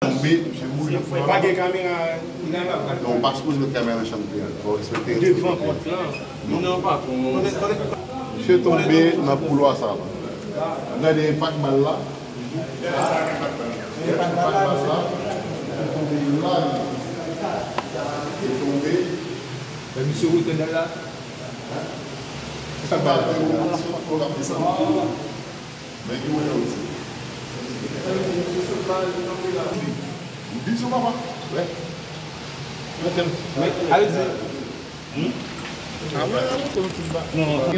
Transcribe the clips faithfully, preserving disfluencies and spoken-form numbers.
Tonbe, misye mouri nan koulwa. Pa gen kamera. Non, ou pa sipoze met kamera nan chanm kliyan. Fò w respekte. Devan pòt la. Non, patwon. Misye tonbe nan koulwa sa la. Gade enpak bal la. Enpak bal la. Li tonbe la. Li tonbe. Men misye wote dal la. Sa pa te ou, misye ap desann. Men ki wote ou, misye? M di sou papa. Wè. Al di. Hmm? Ah, wè, wè, wè, wè,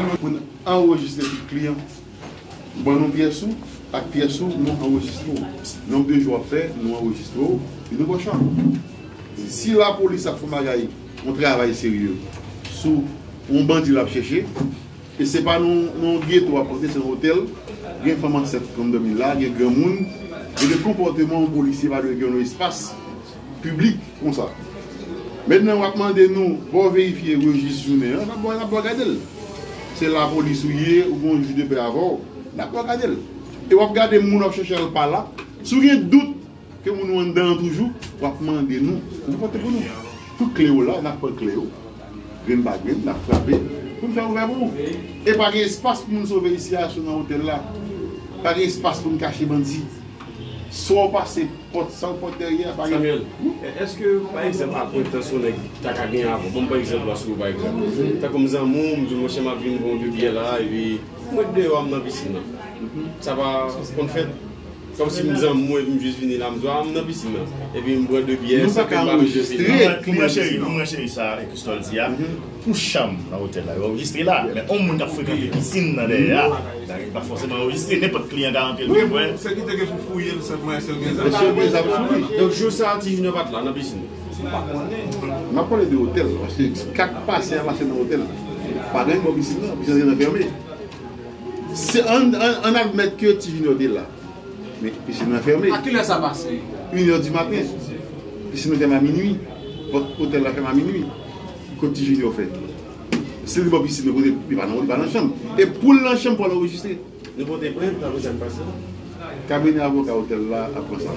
wè. Pou n anrejistre tout kliyan. Ban nou pyès ou, ak pyès ou, nou anrejistre w. Nonb de jou w ap fè, nou anrejistre w, epi nou pran chan. Si lapolis ap fè yon bagay, yon travay serye, sou yon bandi l ap chèche, e se pa nan, nan yon geto w ap antre, se yon otèl, gen fanm ansent k ap dòmi la, gen granmoun, gen de konpòteman yon polisye pa dwe gen nan espas piblik konsa. Mentnan, w ap mande nou, bon, verifye rejis jounen an, n ap ba w, n ap ba w gade l. Se lapolis ou ye, ou gen yon jij de pè avè w, n ap ba w gade l. E w ap gade moun w ap chèche a l pa la. Si w gen dout ke moun ou anndan an toujou, w ap mande nou, nou pote pou nou. Tout kle yo la, n ap pran kle yo. Grenn pa grenn, n ap frape pou n fè ouvè pou ou. E pa gen espas pou moun sove isi a, sou nan otèl la. Pa gen espas pou n kache bandi. Swa w pase pòt sa, w pòt dèyè, pa gen. Samuel, èske, pa egzanp, akwentans yon nèg ta ka gen avan? Ban m pa egzanp la sou ou, pa egzanp. Tankou m zanmi w, m di w, monchè, m ap vin pran yon de byè la, epi m ret deyò a, m nan pisin nan. Sa pa konn fèt? Kòmsi m zanmi w, epi m jis vini la, m di w, a, m nan pisin nan. Epi m bwè de byè, san ke m pa bezwen vini. Nou pa ka anrejistre kliyan pisin nan. Pou mwen, cheri, pou mwen, cheri, sa Kristòl di a, pou chanm nan otèl la, yo anrejistre la. Men yon moun k ap frekante pisin nan dèyè a, pa fòseman anrejistre. Nenpòt kliyan ka antre l, li bwè. Sekirite gen pou fouye l sèlman, èske l gen zam? Èske l gen zam sou li? Donk, jou sa a, Ti Junior pa t la, nan pisin. M ap pale de otèl, paske ka k pase a pase nan otèl. Pa gen bò pisin nan, pisin nan fèmen. Se, ann, ann, ann admèt ke Ti Junior te la. Men pisin nan fèmen. A kilè sa pase? Inè di maten. Pisin nan fèmen a minui. Pòt otèl la fèmen a minui. Kot Ti Junior fè? Si li bò pisin nan, kote li pa nan, li pa nan chanm. E pou l nan chanm, pou l anrejistre. Nou pote plent, apre sa k pase? Kabinè avoka otèl la ap pran sa.